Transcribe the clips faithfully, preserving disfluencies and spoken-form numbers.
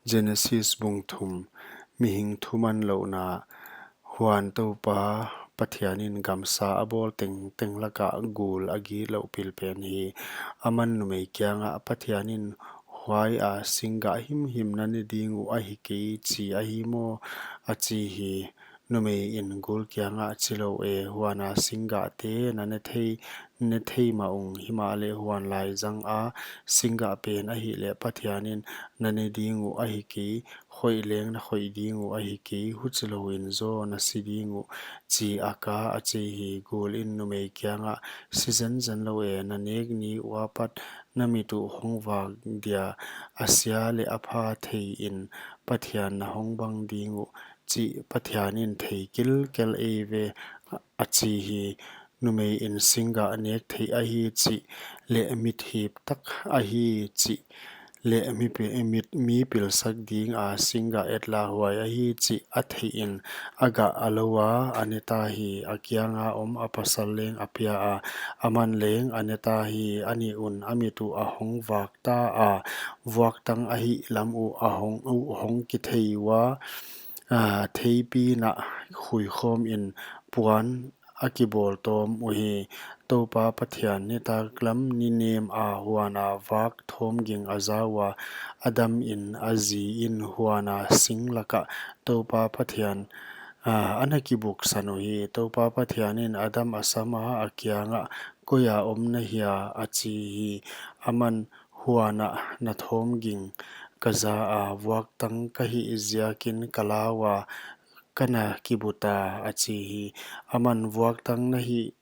Genesis bung thum. Mihing thumanlouhna. Huan Toupa Pathianin gamsa a bawl tengteng laka gul a gitlouh pilpen hi. Aman numei kiangah, Pathianin, Huaia singgah himhim na ne ding uh ahi kei chi ahi maw? a chi hi. Numeiin gul kiangah, Chi lou e, huana singgahte na ne thei, ne thei mah ung, himahleh huan laizanga singgah pen ahihleh Pathianin, Na ne ding uh ahi kei, khoih leng na khoih ding uh ahi kei, huchilouin zaw na si ding uh, chi a ka, a chi hi. Gulin numei kiangah, Si zenzen lou e, na nek ni ua pat na mit uh hong vak dia, a sia leh a pha theiin Pathian na hong bang ding uh, chih Pathianin thei kilkel ei ve, a chi hi. Numeiin singgah nek theih ahi chih leh mit hip tak ahi chih leh mi pi-, mit, mi pilsak dinga singgah etla huai ahi chih a theihin a gah a loua, a neta hi. A kianga om a pasal leng a pia a, aman leng a neta hi. A nih un a mit uh a hong vak ta a, vuaktang ahih lam uh a hong, uh hong kithei ua, a, theipina khuikhawmin puan a kibawl tawm uhi. Toupa Pathian nitaklam ni nema huana vak thawmging a za ua, Adamin a ziin huana sing lakah Toupa Pathian, a, ana kibuksan uhi. Toupa Pathianin Adam a sama, a kiangah, Koia om na hia? a chi hi. Aman, Huana na thawmging ka za a, vuaktang ka hih ziakin ka la ua, ka na kibuta, a chi hi. Aman, Vuaktang na hih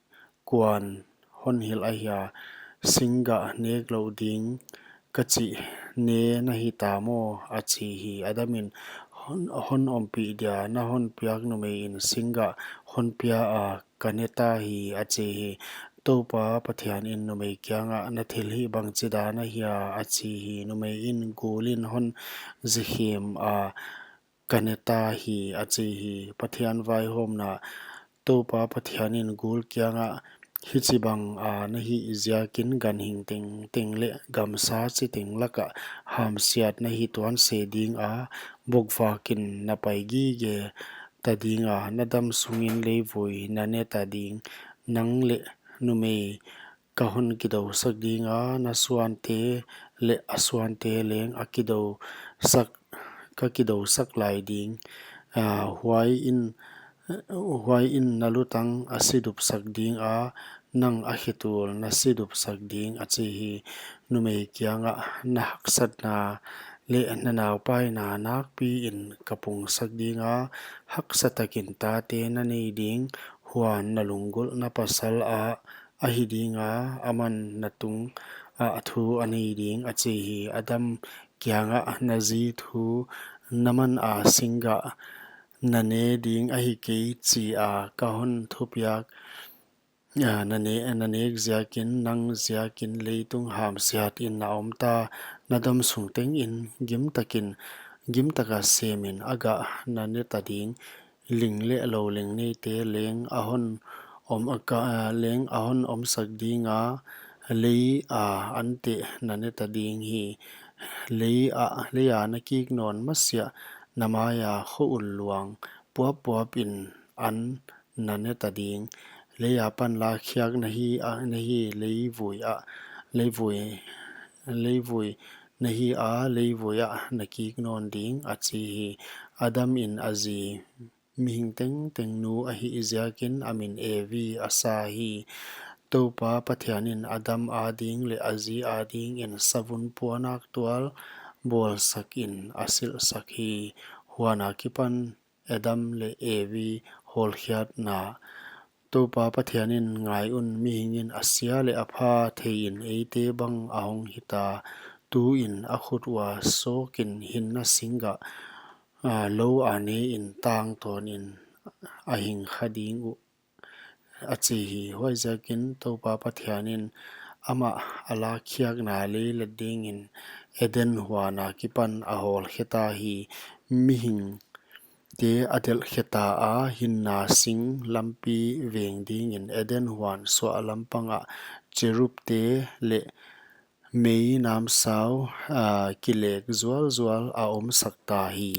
kuan hon hilh ahia? Singgah nek lou ding ka chih ne na hita maw? a chi hi. Adamin, Hon, hon ompih dia na hon piak numeiin singgah hon pia a, ka neta hi, a chi hi. Toupa Pathianin numei kiangah, Na thilhih bangchidan ahia? a chi hi. Numeiin, Gulin hon zikhem a, ka neta hi, a chi hi. Pathian vaihawmna. Toupa Pathianin gul kiangah, Hichibanga na hih ziakin ganhing tengteng leh gamsa chiteng lakah hamsiat na hi tuan se dinga, bokvakin na pai gige ta dinga, na dam sungin leivui na ne ta ding, nang leh numei ka hon kidousak dinga, na suante leh a suante leng a kidousak, ka kidousak lai ding. A, huaiin, huaiin na lutang a sidupsak dinga, nang a khitul na sidupsak ding, a chi hi. Numei kiangah, Na haksatna leh na naupaina nakpiin ka pungsak dinga, haksa takin tate na nei ding, huan na lunggulh na pasal a ahi dinga, aman na tungah thu a nei ding, a chi hi. Adam kiangah, Na zi thu na mana singgah na ne ding ahi kei chia ka hon thupiak, a, na ne, na nek ziakin, nang ziakin leitung hamsiatin na omta, na dam sung tengin gimtakin, gimtaka semin a gah na ne ta ding, ling leh louling neite leng a hon om a ka, leng a hon omsak dinga, leia anteh na ne ta ding hi. Leia, leia na kik nawn masiah na maia kho-ul luang puappuapin an na ne ta ding. Leia pan lakkhiak na hi a, na hi leivui a, leivui, leivui na hi a, leivui ah na kik nawn ding, a chi hi. Adamin a zi mihing tengteng nu a hih ziakin a min Evi a sa hi. Toupa Pathianin Adam ading leh a zi adingin savun puanaktual bawlsakin a silhsak hi. Huan akipan Adam leh Evi hawlkhiatna. Toupa Pathianin, Ngai un, mihingin a sia leh a pha theiin eite bang a hong hita. Tuin a khut ua sawkin hinna singgah, a, lou a nein tangtawnin a hing kha ding uh, a chi hi. Huaiziakin Toupa Pathianin amah a lakkhiakna leilet dingin Eden huan akipan a hawlkheta hi. Mihingte a delhkheta a, hinna sing lampi veng dingin Eden huan suahlam pangah cherubte leh mei namsau kilek zualzual a omsak ta hi.